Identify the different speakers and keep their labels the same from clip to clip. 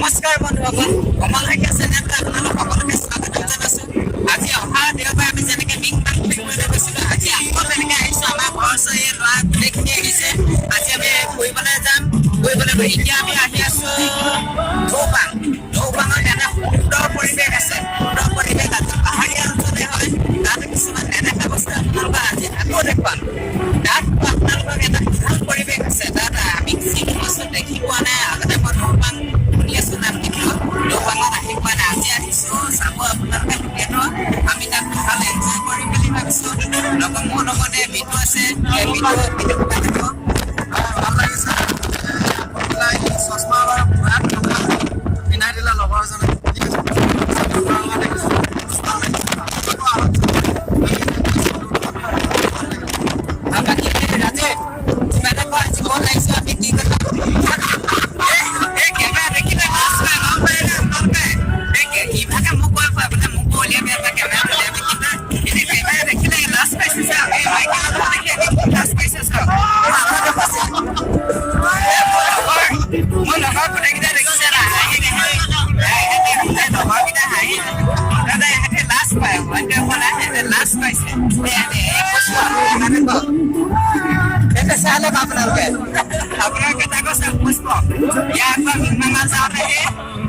Speaker 1: নমস্কাৰ বন্ধুসকল, কমল শইকীয়া চেনেলটো আপোনালোক সকলোকে স্বাগতম জনাইছো। আজি অহা দেওবাৰে আমি যেনেকে মিংমাং ফুৰিবলৈ গৈছিলো, আজি আকৌ তেনেকে আহিছো। আমাৰ ঘৰ ওচৰৰ এই ল'ৰা গোটেইখিনি আহিছে। আজি আমি ফুৰিবলৈ যাম। ফুৰিবলৈ গৈ এতিয়া আমি আহি আছো দৌপাং। দৌপাঙত এটা সুন্দৰ পৰিৱেশ আছে, সুন্দৰ পৰিৱেশ আছে। পাহাৰীয়া অঞ্চলে হয়। তাত কিছুমান নেদেখা বস্তু আপোনালোকক আজি আকৌ দেখুৱাম। তাত আপোনালোকক এটা ভাল পৰিৱেশ আছে। তাত আমি যিটো বস্তু দেখি পোৱা নাই আগতে। মই দৌপাং শুনি আছো নাম, কিন্তু দৌপাঙত আহি পোৱা নাই। আজি আহিছো, চাব আপোনালোকে ভিডিঅ'টো। আমি তাত ভাল এনজয় কৰিম বুলি ভাবিছো। লগত মোৰ লগতে বিটু আছে। এই বিটু, বিটু কিবা এটা কওক।
Speaker 2: ভাল লাগিছে। চশমা বাৰু পিন্ধাই দিলে লগৰ এজনে। ঠিক আছে, দেখিছোঁ, ভাল লাগিছে। আকৌ আহক।
Speaker 1: আৰু বাকী ৰাজে কিবা এটা কোৱা। আজি ক'ত আহিছো আমি, কি কথা? এই কেমেৰা দেখিলে লাজ পায়, গম পায় নে আপোনালোকে? এই ইভাগে মোক কৈ পায় বোলে, মোকো উলিয়াবি এবাৰ, কেমেৰাটো উলিয়াবি। কিন্তু এতিয়া কেমেৰা দেখিলে লাজ পাইছে। চাওক, এই মাইকী মানুহ দেখি একে লাজ পাইছে। চাওক, মাথাটো পাইছে। এই মোৰ লগৰ গোটেইকেইটা দেখিছে না, হাঁহি হাঁহি। এই লগৰকেইটা হাঁহি। দাদা, ইহঁতে লাজ পায়। মইতো একো নাই, ইহঁতে লাজ পাইছে। এই এই পুষ্প, ইহঁতে কওক। এটা চাই লওক আপোনালোকে, আপোনালোকে তাকো চাওক। পুষ্প ইয়াৰ পৰা মিংমাঙা যাওঁতে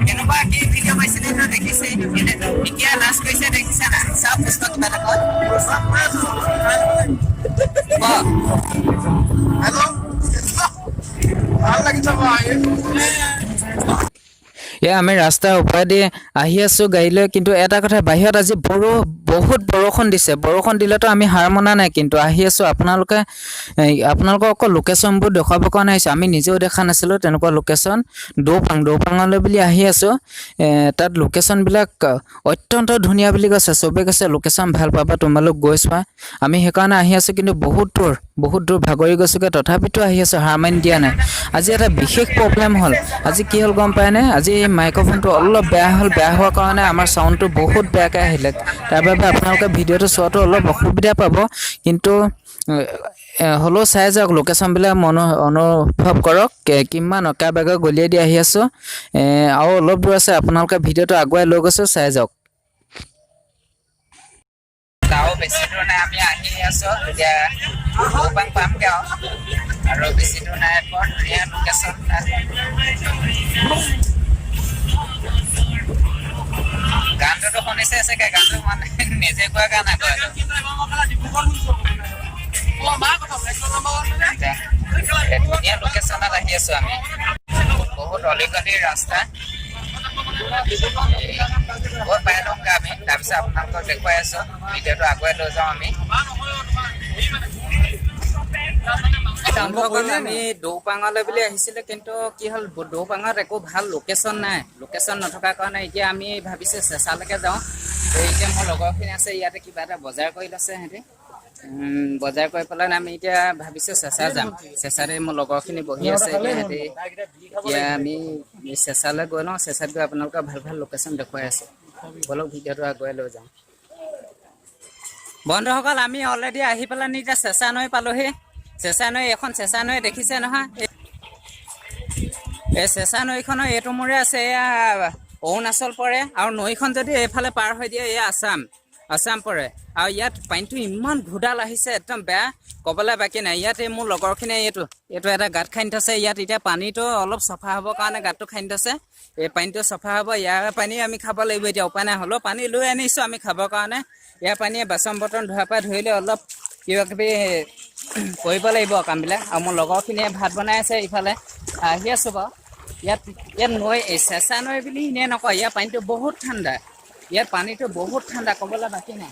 Speaker 1: কেনেকুৱা কি ভিডিঅ' পাইছিলে, সেইটো দেখিছে। এতিয়া লাজ কৰিছে, দেখিছে না? চাওক, পুষ্প কিবা এটা কয়। ক।
Speaker 2: হেল্ল', ভাল লাগিছে বাৰু আহি।
Speaker 1: এয়া আমি ৰাস্তাৰ ওপৰেদি আহি আছোঁ গাড়ী লৈ। কিন্তু এটা কথা, বাহিৰত আজি বহুত বৰষুণ দিছে। বৰষুণ দিলেতো আমি হাৰ মনা নাই, কিন্তু আহি আছোঁ। আপোনালোকে এই আপোনালোকক অকল লোকেশ্যনবোৰ দেখুৱাবৰ কাৰণে আহিছোঁ। আমি নিজেও দেখা নাছিলোঁ তেনেকুৱা লোকেশ্যন। দৌপাং, দৌপাঙলৈ বুলি আহি আছোঁ। তাত লোকেশ্যনবিলাক অত্যন্ত ধুনীয়া বুলি কৈছে চবেই। কৈছে লোকেশ্যন ভাল পাবা তোমালোক, গৈ চোৱা। আমি সেইকাৰণে আহি আছোঁ। কিন্তু বহুত দূৰ, বহুত দূৰ, ভাগৰি গৈছোগৈ। তথাপিতো আহি আছোঁ, হাৰ মানি দিয়া নাই। আজি এটা বিশেষ প্ৰব্লেম হ'ল। আজি কি হ'ল গম পায়নে? আজি মাইক্ৰফোনটো অলপ বেয়া হ'ল। বেয়া হোৱাৰ কাৰণে আমাৰ চাউণ্ডটো বহুত বেয়াকৈ আহিলে। তাৰ বাবে আপোনালোকে ভিডিঅ'টো চোৱাটো অলপ অসুবিধা পাব। কিন্তু হ'লেও চাই যাওক, লোকেশ্যনবিলাক অনুভৱ কৰক। কিমান অঁকা বেঁকা গলিয়ে দি আহি আছোঁ। আৰু অলপ দূৰ আছে, আপোনালোকে ভিডিঅ'টো আগুৱাই লৈ গৈছোঁ, চাই যাওক। আৰু বেছি দূৰ নাই, আমি আহি আছোঁ। এতিয়া দৌপাং পামগৈ আৰু, আৰু বেছি দূৰ নাই। বৰ ধুনীয়া লোকেশ্যন তাত। গানটোতো শুনিছে চাগে? গানটো মানে নিজে গোৱা গান আকৌ এইটো। এতিয়া এই ধুনীয়া লোকেশ্যনত আহি আছো আমি। বহুত অলিগলি ৰাস্তা। এই গৈ পাই লওঁগৈ আমি, তাৰপিছত আপোনালোকক দেখুৱাই আছো। ভিডিঅ'টো আগুৱাই লৈ যাওঁ আমি। বন্ধুসকল, আমি দৌপাঙলৈ বুলি আহিছিলো। কিন্তু কি হ'ল, দৌপাঙত একো ভাল লোকেশ্যন নাই। লোকেশ্যন নথকাৰ কাৰণে এতিয়া আমি ভাবিছো চেঁচালৈকে যাওঁ। এই এতিয়া মোৰ লগৰখিনি আছে ইয়াতে, কিবা এটা বজাৰ কৰি লৈছে সিহঁতি। বজাৰ কৰি পেলাই আমি এতিয়া ভাবিছো চেঁচা যাম। চেঁচাতে মোৰ লগৰখিনি বহি আছে এতিয়া সিহঁতি। এতিয়া আমি চেঁচালৈ গৈ লওঁ। চেঁচাত গৈ আপোনালোকক ভাল ভাল লোকেশ্যন দেখুৱাই আছে। ব'লক, ভিডিঅ'টো আগুৱাই লৈ যাওঁ। বন্ধুসকল, আমি অলৰেডি আহি পেলাই এতিয়া চেঁচা নৈ পালোহি। চেঁচা নৈ, এখন চেঁচা নৈ দেখিছে নহয়? এই চেঁচা নৈখনৰ এইটো মূৰে আছে, এয়া অৰুণাচল পৰে। আৰু নৈখন যদি এইফালে পাৰ হৈ দিয়ে, এয়া আছাম, আছাম পৰে। আৰু ইয়াত পানীটো ইমান ঘোদাল আহিছে, একদম বেয়া ক'বলৈ বাকী নাই। ইয়াত এই মোৰ লগৰখিনিয়ে এইটো এটা গাঁত খান্দি থৈছে ইয়াত। এতিয়া পানীটো অলপ চফা হ'বৰ কাৰণে গাঁতটো খান্দি থৈছে। এই পানীটো চফা হ'ব, ইয়াৰ পানী আমি খাব লাগিব এতিয়া। উপায় নাই, হ'লেও পানী লৈ আনিছোঁ আমি খাবৰ কাৰণে। ইয়াৰ পানীয়ে বাচন বৰ্তন ধোৱাৰ পৰা ধৰিলে অলপ কিবা কিবি কৰিব লাগিব কামবিলাক। আৰু মোৰ লগৰখিনিয়ে ভাত বনাই আছে ইফালে। আহি আছোঁ বাৰু। ইয়াত ইয়াত নৈ, এই চেঁচা নৈ বুলি এনেই নকয়। ইয়াৰ পানীটো বহুত ঠাণ্ডা। ইয়াত পানীটো বহুত ঠাণ্ডা, ক'বলৈ বাকী নাই।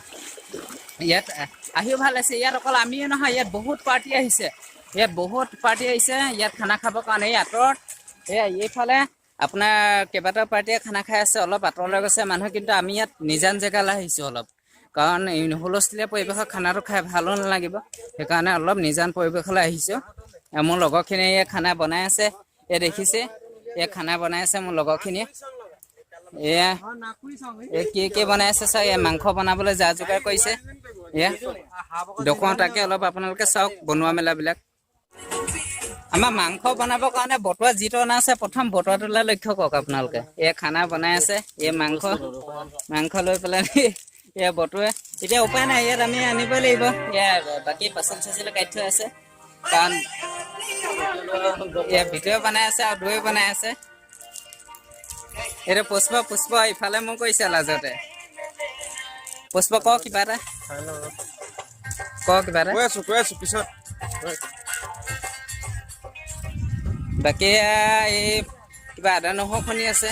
Speaker 1: ইয়াত আহিও ভাল লাগিছে। ইয়াত অকল আমিয়ে নহয়, ইয়াত বহুত পাৰ্টি আহিছে। ইয়াত বহুত পাৰ্টি আহিছে ইয়াত খানা খাবৰ কাৰণে। এই আঁতৰত, এয়া এইফালে আপোনাৰ কেইবাটাও পাৰ্টিয়ে খানা খাই আছে। অলপ আঁতৰলৈ গৈছে মানুহ। কিন্তু আমি ইয়াত নিজান জেগালৈ আহিছোঁ অলপ, কাৰণ এই হুলস্থুলীয়া পৰিৱেশত খানাটো খাই ভালো নালাগিব। সেইকাৰণে অলপ নিজান পৰিৱেশলৈ আহিছোঁ। আৰু মোৰ লগৰখিনিয়ে ইয়াত খানা বনাই আছে। এই দেখিছে, এই খানা বনাই আছে মোৰ লগৰখিনিয়ে। এয়া এই কি কি বনাই আছে চাওক। এয়া মাংস বনাবলৈ যা যোগাৰ কৰিছে। এয়া দেখুৱাওঁ, তাকে অলপ আপোনালোকে চাওক বনোৱা মেলাবিলাক। আমাৰ মাংস বনাবৰ কাৰণে বটোৱা যিটো অনা আছে, প্ৰথম বটোৱাটোলৈ লক্ষ্য কৰক আপোনালোকে। এই খানা বনাই আছে, এই মাংস মাংস লৈ পেলাই এয়া বটোৱে। এতিয়া উপায় নাই, ইয়াত আমি আনিবই লাগিব। এয়া বাকী পাচলি চাচলি কাটি থৈ আছে, কাৰণ এয়া ভিডিঅ' বনাই আছে আৰু দৈ বনাই আছে। এইটো পুষ্প, পুষ্প ইফালে মোক কৰিছে লাজতে। পুষ্প, ক কিবা এটা, ক কিবা এটা।
Speaker 2: কৈ আছো, কৈ আছো পিছত।
Speaker 1: বাকী এই কিবা আদা নহৰু খুন্দি আছে,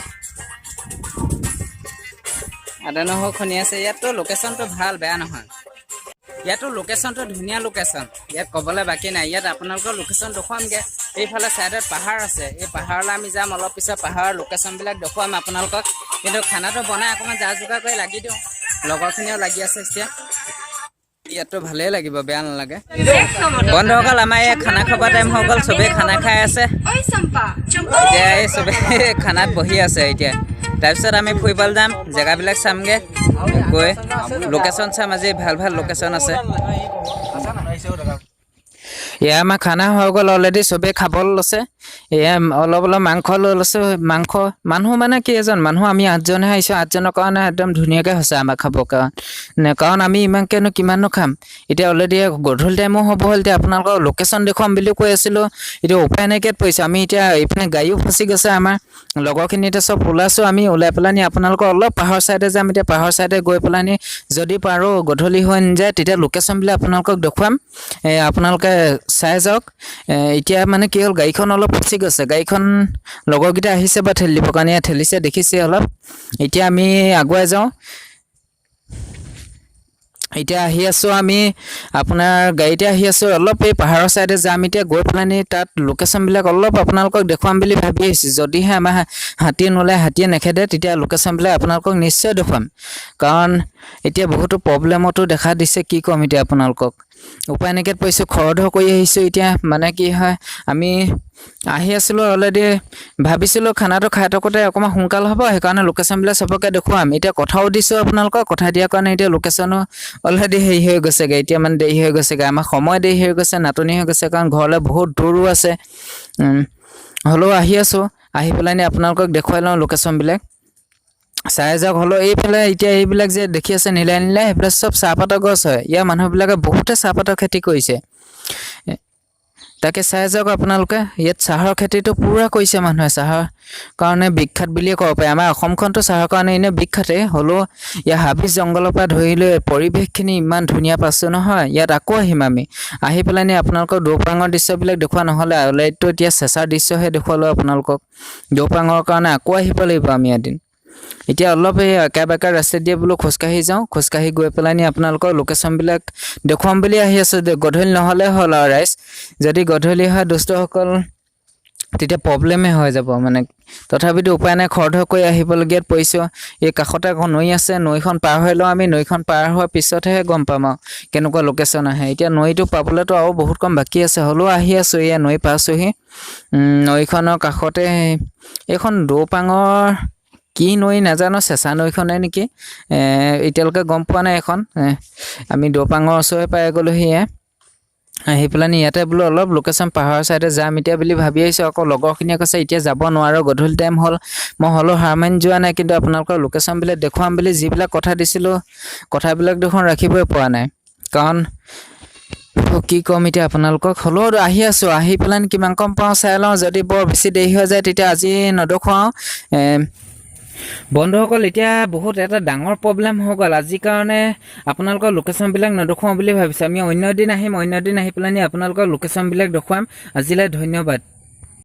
Speaker 1: আদা নহৰু খুন্দি আছে। ইয়াততো লোকেশ্যনটো ভাল, বেয়া নহয়। ইয়াতো লোকেশ্যনটো ধুনীয়া লোকেশ্যন, ইয়াত ক'বলৈ বাকী নাই। ইয়াত আপোনালোকৰ লোকেশ্যন দেখুৱামগৈ। এইফালে ছাইডত পাহাৰ আছে, এই পাহাৰলৈ আমি যাম অলপ পিছত। পাহাৰৰ লোকেশ্যনবিলাক দেখুৱাম আপোনালোকক। কিন্তু খানাটো বনাই অকণমান যা যোগাৰ কৰি লাগি দিওঁ, লগৰখিনিও লাগি আছে এতিয়া। ইয়াততো ভালেই লাগিব, বেয়া নালাগে। বন্ধুসকল, আমাৰ এই খানা খাব টাইম হৈ গ'ল, চবেই খানা খাই আছে। এতিয়া এই চবেই খানাত বহি আছে এতিয়া। তাৰপিছত আমি ফুৰিবলৈ যাম, জেগাবিলাক চামগৈ গৈ, লোকেশ্যন চাম। আজি ভাল ভাল লোকেশ্যন আছে। এয়া আমাৰ খানা হৈ গ'ল অলৰেডি, চবেই খাবলৈ লৈছে। এয়া অলপ অলপ মাংস লৈ লৈছোঁ। মাংস মানুহ মানে কেইজন মানুহ? আমি আঠজনহে আহিছোঁ। 8জনৰ কাৰণে একদম ধুনীয়াকৈ হৈছে আমাৰ খাবৰ কাৰণে, কাৰণ আমি ইমানকৈনো কিমাননো খাম। এতিয়া অলৰেডি গধূলি টাইমো হ'ব হ'ল। এতিয়া আপোনালোকৰ লোকেশ্যন দেখুৱাম বুলিও কৈ আছিলোঁ, এতিয়া উপায় নাইকিয়াত পৰিছোঁ আমি। এতিয়া এইপিনে গাড়ীও ফচি গৈছে আমাৰ। লগৰখিনি এতিয়া চব ওলাইছোঁ আমি, ওলাই পেলানি আপোনালোকৰ অলপ পাহাৰ ছাইডে যাম। এতিয়া পাহাৰ ছাইডে গৈ পেলানি যদি পাৰোঁ, গধূলি হৈ নাযায়, তেতিয়া লোকেশ্যনবিলাক আপোনালোকক দেখুৱাম। আপোনালোকে চাই যাওক। এতিয়া মানে কি হ'ল, গাড়ীখন অলপ ফচি গৈছে। গাড়ীখন লগৰকেইটা আহিছে বা ঠেলি দিবৰ কাৰণে, ইয়াত ঠেলিছে, দেখিছে অলপ। এতিয়া আমি আগুৱাই যাওঁ। এতিয়া আহি আছোঁ আমি আপোনাৰ গাড়ীতে আহি আছোঁ, অলপ এই পাহাৰৰ ছাইডে যাম। এতিয়া গৈ পেলানি তাত লোকেশ্যনবিলাক অলপ আপোনালোকক দেখুৱাম বুলি ভাবি আহিছোঁ। যদিহে আমাৰ হাতী নোলায়, হাতীয়ে নেখেদে, তেতিয়া লোকেশ্যনবিলাক আপোনালোকক নিশ্চয় দেখুৱাম। কাৰণ এতিয়া বহুতো প্ৰব্লেমতো দেখা দিছে, কি ক'ম এতিয়া আপোনালোকক। উপায় নাইকিয়াত পৰিছোঁ, খৰধৰ কৰি আহিছোঁ। এতিয়া মানে কি হয়, আমি আহি আছিলোঁ অলৰেডি, ভাবিছিলোঁ খানাটো খাই থাকোঁতে অকণমান সোনকাল হ'ব, সেইকাৰণে লোকেশ্যনবিলাক চবকে দেখুৱাম। এতিয়া কথাও দিছোঁ আপোনালোকক, কথা দিয়াৰ কাৰণে এতিয়া লোকেশ্যনো অলৰেডি হেৰি হৈ গৈছেগৈ। এতিয়া মানে দেৰি হৈ গৈছেগৈ, আমাৰ সময় দেৰি হৈ গৈছে, নাটনি হৈ গৈছে, কাৰণ ঘৰলৈ বহুত দূৰো আছে। হ'লেও আহি আছোঁ, আহি পেলাই নি আপোনালোকক দেখুৱাই লওঁ লোকেশ্যনবিলাক, চাই যাওক। হ'লেও এইফালে এতিয়া এইবিলাক যে দেখি আছে নীলাই নীলাই, সেইবিলাক চব চাহপাতৰ গছ হয়। ইয়াৰ মানুহবিলাকে বহুতে চাহপাতৰ খেতি কৰিছে, তাকে চাই যাওক আপোনালোকে। ইয়াত চাহৰ খেতিটো পূৰা কৰিছে মানুহে, চাহৰ কাৰণে বিখ্যাত বুলিয়ে ক'ব পাৰি। আমাৰ অসমখনতো চাহৰ কাৰণে এনেই বিখ্যাতেই, হ'লেও ইয়াৰ হাবি জংঘলৰ পৰা ধৰি লৈ পৰিৱেশখিনি ইমান ধুনীয়া পাইছোঁ নহয়। ইয়াত আকৌ আহিম আমি, আহি পেলাই নি আপোনালোকক দৌপাঙৰ দৃশ্যবিলাক দেখুওৱা নহ'লে, অলৰেডিতো এতিয়া চেঁচাৰ দৃশ্যহে দেখুৱালোঁ আপোনালোকক। দৌপাঙৰ কাৰণে আকৌ আহিব লাগিব আমি এদিন। এতিয়া অলপ এই একা বেকা ৰাস্তা দিয়ে বোলো খোজকাঢ়ি যাওঁ, খোজকাঢ়ি গৈ পেলাই নি আপোনালোকৰ লোকেশ্যনবিলাক দেখুৱাম বুলি আহি আছোঁ। গধূলি নহ'লে হ'ল আৰু ৰাইজ, যদি গধূলি হয় দোস্তসকল, তেতিয়া প্ৰব্লেমেই হৈ যাব মানে। তথাপিতো উপায় নাই, খৰধৰ কৰি আহিবলগীয়াত পৰিছোঁ। এই কাষতে আকৌ নৈ আছে, নৈখন পাৰ হৈ লওঁ আমি। নৈখন পাৰ হোৱাৰ পিছতহে গম পাম আৰু কেনেকুৱা লোকেশ্যন আহে। এতিয়া নৈটো পাবলৈতো আৰু বহুত কম বাকী আছে, হ'লেও আহি আছোঁ। এয়া নৈ পাইছোঁহি। নৈখনৰ কাষতে এইখন দৌপাঙৰ কি নৈ নাজানো, চেঁচা নৈখনে নেকি, এতিয়ালৈকে গম পোৱা নাই এইখন। আমি দৌপাঙৰ ওচৰে পাই গ'লোহি। এয়া আহি পেলানি ইয়াতে বোলো অলপ লোকেশ্যন পাহাৰৰ ছাইডে যাম এতিয়া বুলি ভাবি আহিছোঁ। আকৌ লগৰখিনিয়ে কৈছে এতিয়া যাব নোৱাৰোঁ, গধূলি টাইম হ'ল। মই হ'লেও হাৰ মানি যোৱা নাই, কিন্তু আপোনালোকৰ লোকেশ্যনবিলাক দেখুৱাম বুলি যিবিলাক কথা দিছিলোঁ, কথাবিলাক দেখোন ৰাখিবই পৰা নাই। কাৰণ কি ক'ম এতিয়া আপোনালোকক, হ'লেও আহি আছোঁ। আহি পেলানি কিমান কম পাওঁ চাই লওঁ। যদি বৰ বেছি দেৰি হৈ যায়, তেতিয়া আজি নদেখুৱাওঁ। বন্ধুসকল, এতিয়া বহুত এটা ডাঙৰ প্ৰব্লেম হৈ গ'ল। আজিৰ কাৰণে আপোনালোকৰ লোকেশ্যনবিলাক নদেখুৱাওঁ বুলি ভাবিছোঁ। আমি অন্য দিন আহিম, অন্য দিন আহি পেলানি আপোনালোকৰ লোকেশ্যনবিলাক দেখুৱাম। আজিলৈ ধন্যবাদ।